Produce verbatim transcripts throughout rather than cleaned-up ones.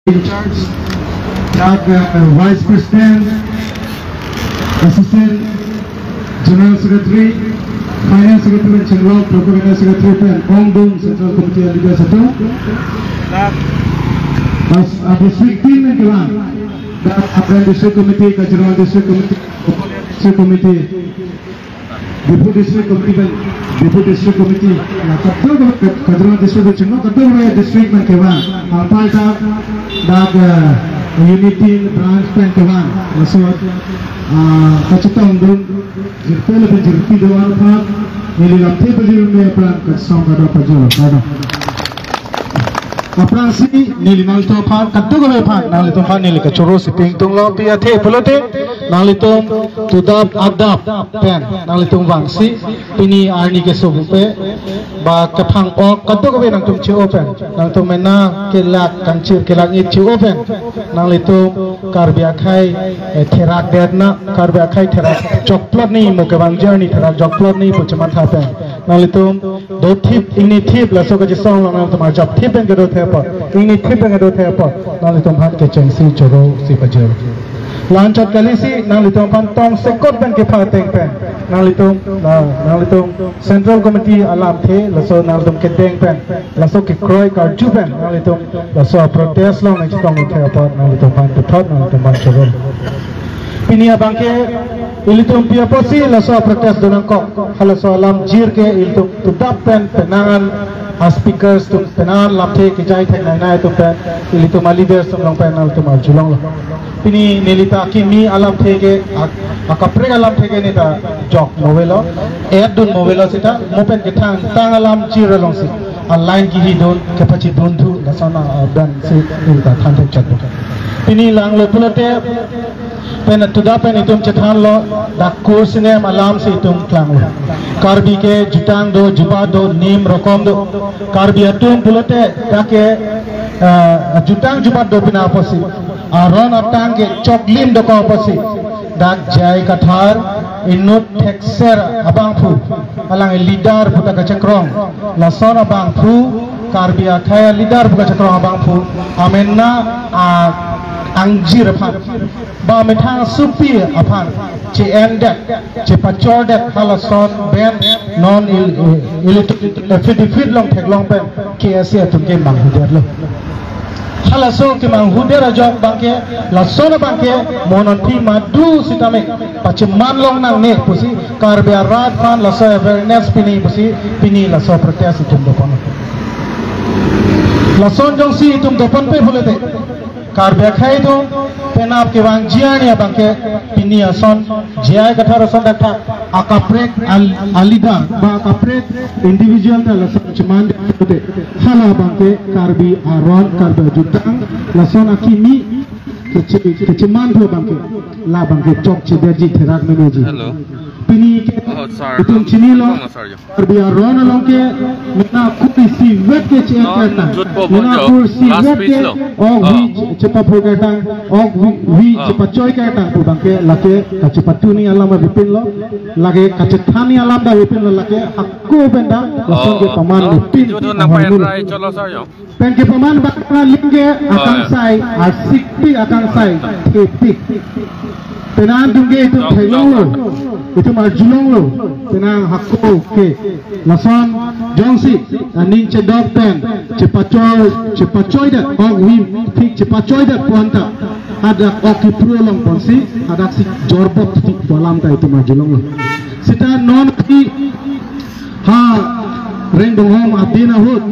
in charge, dak, uh, Vice President, Assistant General Secretary, Finance Secretary, Chinglok, Propaganda Secretary, pen ongdung Central Committee leaders atum. As a district team and kevang, dak Apren District Committee, Kaziranga District Committee, District Committee, Diphu District Committee pen, Diphu District Committee, la kadokave, Kaziranga District pen, Chinglok kadokave district pen kevang, apar ta dak, eh, unit team branch pen kevang, laso, ah, kachetongdun, jirpo lapen jirpi do-an aphan, neli lamthe pajirme aphrang kachesong kado pajirlo, kado. Aphrangsi neli nanglitum aphan, kadokave aphan, nanglitum aphan neli kachoro si pingtunglo, pi athe pulote, nanglitum tudap adap pen nanglitum vangsi, pini arni keso pupe, ba kethang ok, kadokave nangtum che-o pen, nangtum mena kelak kangchir kelak-it che-o pen, nanglitum Karbi akhei, eh, therak detna, Karbi akhei therak jokplot ni, mo kevangji arni therak jokplot ni pu chematha pen, nanglitum dothip, ingnithip, laso kachesong along nangtum arjapthip pen kedo thepot, ingnithip pen kedo thepot, nanglitum aphan kechengsi choro si pajir. La-anchot kalisi, nanglitum aphan tongsekot pen kepha ateng pen, nanglitum, na, nanglitum Central Committee alamthe, laso nanglitum kedeng pen, laso kekroi karju pen, nanglitum laso protest along nangchetongdun thepot, nanglitum aphan puthot, nanglitum aphan choro. Pini abangke ilitum pi apotsi laso protest do nangkok, halaso alam jir ke ilitum tudap pen penang an a-speakers atum, penang an lamthe kejai theknai nai atum pen, ilitum a-leaders atum along pen nangtum arjulonglo. Pini nelita kimi alamthe ke ak-, akaprek alamthe ke neta jok mo avelo, et dun mo avelo seta, mo pen kethang tang alam jir alongsi a-line kehidun, kepachidun thu, lason a-, a-, dan si nelita than thekchot. Pini langlo pulote, pen tudap pen itum chethanlo, dak kur sinem alamsi itum klanglo. Karbi ke jutang do, jubat do, nim rokom do. Karbi atum pulote dak ke, eh, jutang jubat do pina apotsi, aron atang ke choklim dokok apotsi, dak J I Kathar inut thekser abangphu, alang leader puta kachekrong, lason abangphu, Karbi akhei leader puta kachekrong abangphu, amena a-angjir aphan, ba methang supi aphan che-endet, chepachordet, halason pen non il-, il-, ilitum affidavit along theklong pen K S A atum ke manghudetlo. Halaso kemanghudet ajok abangke, lason abangke mo non aphi madu sitame pacheman long nangne pusi, Karbi arat aphan laso awareness pini pusi, pini laso protest itum dopon. Lason jongsi itum doponpe pulote, Karbi akhei atum penap kevangji arni abangke, pini ason, J I Kathar ason dak thak, akaprek al-, a-leader, ba akaprek individual ta lason cheman de pulote, hala abangke Karbi aron, Karbi ajutang, lason akimi, keche-, kecheman thu abangke, la abangke chokchedetji therak memeji. Hello. Pini ke, oh, sir, itum chinilo, sir, Karbi aron along ke, mena kur isivet ke che-en, no, kertang. Jut po, mena bonjo, kur isivet last speech ke, lo. Ok, oh, vi che-, chepapho kertang, ok vi, vi, oh, chepachoi kertang pu abangke, lake kachepatuni alam avepinlo, lake kachethanji alam ta avepinlo, lake hako pen ta lason, oh, ke paman, oh, avepin, jut ho nang ahormu lo. Pen rai cholo, sir, yo. Pen kepaman abang aling ke, oh, akangsai, asikpik akangsai, thepik. Penang atum ke itum, oh, theklonglo, itum arjulonglo, penang hako ke. Lason jongsi aning chedok pen, chepachoi, chepachoidet, ok vi thik chepachoidet pu anta, hadak ok kipru along ponsi, hadaksi jorbop thik pu alam ta itum arjulonglo. Seta non ki ha Rengdonghom adin ahut,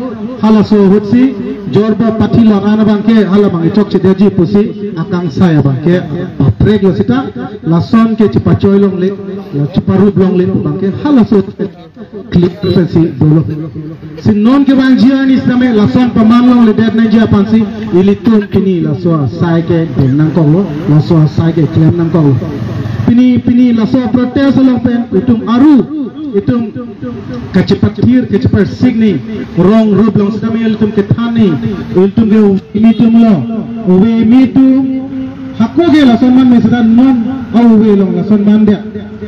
halaso ahutsi jorbop pathi long an abangke, hala abangke chokchedetji pusi akangsai abangke papreklo seta, lason ke chepachoi longle, la cheparup longle pu abangke, halaso clear pensi dolo. Si non kevangji arni sitame lason paman longledet nangji aphansi, ilitum pini laso asai ke deng nangkoklo, laso asai ke klem nangkoklo. Pini, pini laso protest along pen itum aru, itum kachepathir, kacheparsik ni, rong rup along sitame ilitum kethan ni, ilitum ke ove kimi atumlo, ove kimi atum, hako ke lason man me seta non, a-ove along lason mandet,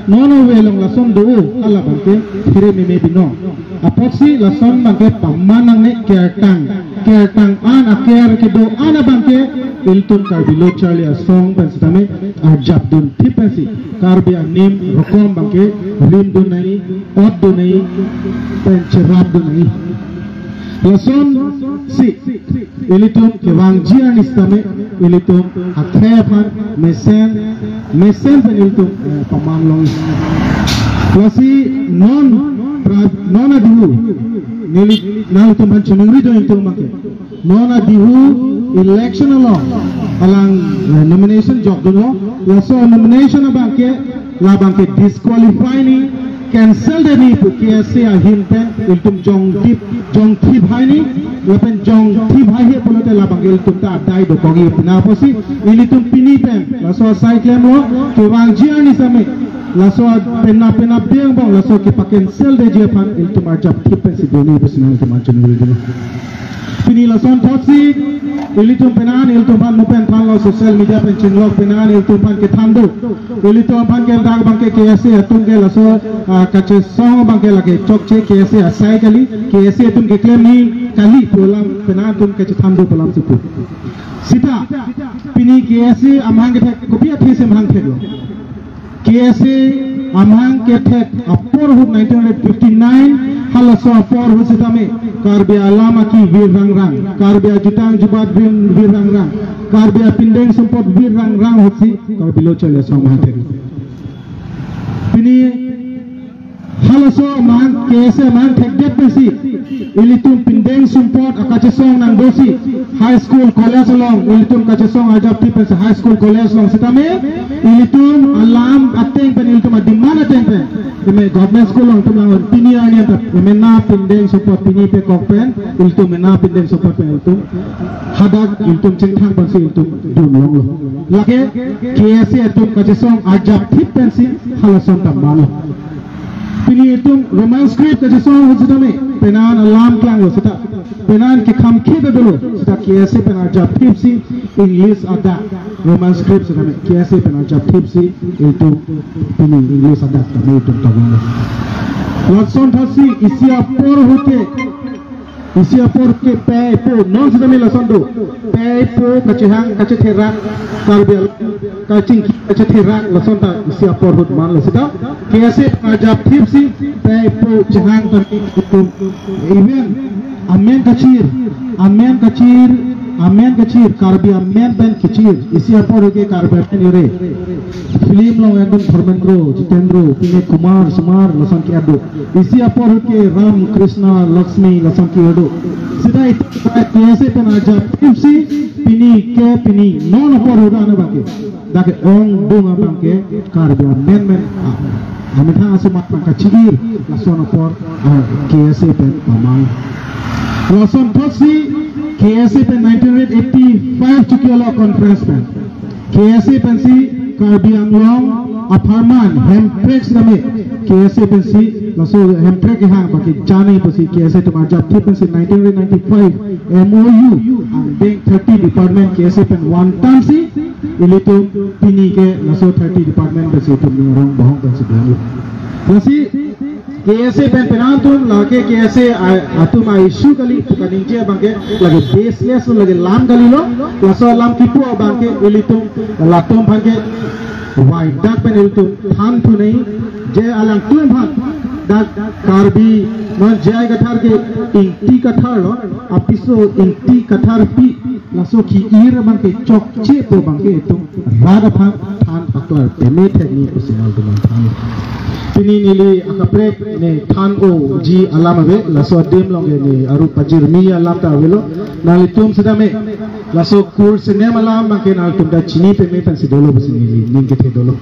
non ove along lason do, hala abangke phere meme binong. Apotsi lason abangke paman nangne kertang. Aker tang an, aker kedo an abangke ilitum Karbi Lo Charli Asong pen sitame arjapdun thip pensi Karbi anim rokom abangke rimdun nangji, otdun nangji pen cherapdun nangji. Lasonsi ilitum kevangji arni sitame ilitum akhei aphan mesen mesen pen ilitum, eh, paman long. Lasi non pra-, non adihu neli nanglitum aphan chiningri do ilitum abangke. Non adihu election along alang, eh, nomination jokdunlo. Laso nomination abangke, labangke disqualify nangji, cancel det nangji pu K S A ahin pen ilitum jongthip, jongthip hai nangji, lapen jongthip haihe pulote labangke ilitum ta adai dokokji pu na apotsi ilitum pini pen laso asai klemlo, kevangji arni sitame laso penap penapde angbong laso kepa-cancel detji aphan ilitum arjapthip pensi do nangji pusi nanglitum aphan chiningri dolo. Pini lasonthotsi ilitum penan ilitum aphan mo pen thanlo, social media pen chinglok penan ilitum aphan kethan do. Ilitum aphan ke dak abangke K S A atum ke laso, ah, kachesong abangke lake chokche, K S A asai kali, K S A atum keklem nangji kali pu alam penan atum kachethan do pu alamsi pu. Sita pini K S A amahang kethek kopi athesi amahang theklo? K S A amahang kethek apor ahut nineteen hundred fifty-nine, halaso apor ahut sitame Karbi alam aki vir rangrang, Karbi ajutang jubat vir, vir rangrang, Karbi apindeng sumpot vir rangrang ahutsi Karbi Lo Charli Asong amahang thek. Pini halaso amahang, K S A amahang thekdet pensi ilitum pindeng sumpot akachesong nangdosi high school, college along ilitum kachesong arjapthip pensi high school, college along sitame ilitum alam ateng pen, ilitum a-demand ateng pen, eme government school along ilitum lang pini arni anta emena pindeng sumpot pini pekok pen ilitum emena pindeng sumpot pen ilitum hadak ilitum chingthang pensi ilitum dun longlo. Lake K S A atum kachesong arjapthip pensi halason ta manlo. Pini itum Roman script kachesong ahut sitame penan alam klanglo sita, penan kekham khita dolo sita, K S A pen arjapthipsi English adak, Roman script sitame K S A pen arjapthipsi itum pini English adak tame itum tagonglo. Lasonthotsi isi apor ahut ke, isi apor ke pei po, non sitame lason do. Pei po kachehang kachetherak, Karbi alam kachingki kachetherak, lason ta isi apor ahut manlo sita. K S A pen arjapthipsi pei po chehang tame itum. Even amen kachir, amen kachir, amen kachir, Karbi amen pen kachir. Isi apor ke Karbi amen ere. Film along ekdom Dharmendra, Jitendra, pine Kumar, Sumar, lason ke ado. Isi apor ke Ram, Krishna, Lakshmi, lason ke ado. Sita itum K S A pen arjapthipsi pini ke pini non apor ahut an abangke, dak ke-ongdung abangke Karbi amen pen, ah, amethang asomar pen kachiir, lason apor, ah, K S A pen pamang. Lasonthotsi K S A pen nineteen hundred eighty-five chikilo conference pen K S A pensi Karbi Anglong apharman Hemprek sitame, K S A pensi laso Hemprek kehang abangke jani pusi K S A atum arjapthip pensi nineteen hundred ninety-five M O U angdeng thirty department K S A pen vantamsi ilitum pini ke laso thirty department pensi itum ning arong bohong pensi dolo. Lasi K S A pen penan atum lake K S A a-, atum a-issue kali pu kaningje abangke lake baseless lo, lake lam kalilo. Laso lam kipu abangke ilitum latum aphan ke wai dak pen ilitum than thu nangji, je alangtum aphan dak Karbi non J I Kathar ke Ingti Kathar lo, apiso Ingti Kathar pi, laso ki-ir abangke chokche pu abangke itum rat aphan than paklar peme thek nangji pusi nangtum aphan than. Pini neli akaprek ne than-oji alam ave, laso adim along ke ne aru pajirmi alam ta avelo. Nanglitum sitame laso kur senem alam abangke nanglitum ta chini peme pensi dolo pusi neli ning kethe dolo.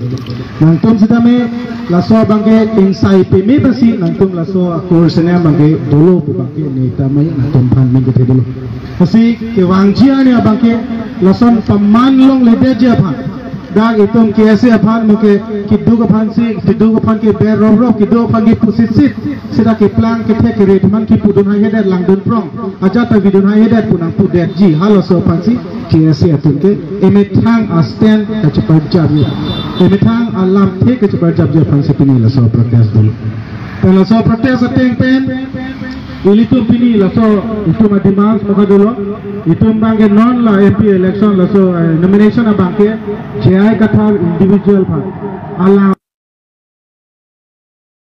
Nangtum sitame laso abangke ingsai peme pensi nangtum laso kur senem abangke dolo pu abangke ne tame nangtum aphan ning kethe dolo. Lasi kevangji arni abangke lason paman longledetji aphan, dak itum K S A aphan mo ke keduk aphansi, keduk aphan ke ber rop rop, keduk aphan ke pusit sit, sita keplang kethek kere teman kepudun haihedet, langdun prong ajat ta vidun haihedet pu nangpudetji, halaso aphansi K S A atum ke emethang a-stand kacheparjapji, emethang alamthe kacheparjapji aphansi pini laso protest dolo. Pen laso protest ateng pen Ilitum pini laso itum a-demands mokha dolo. Itum abangke non la M P election laso, eh, nomination abangke J I Kathar individual aphan alam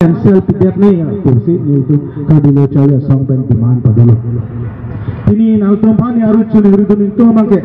cancel pidet nangji pusi nelitum Karbi Lo Charli Asong pen demand padolo. Pini nangtum aphan arju chuningri dun, itum abangke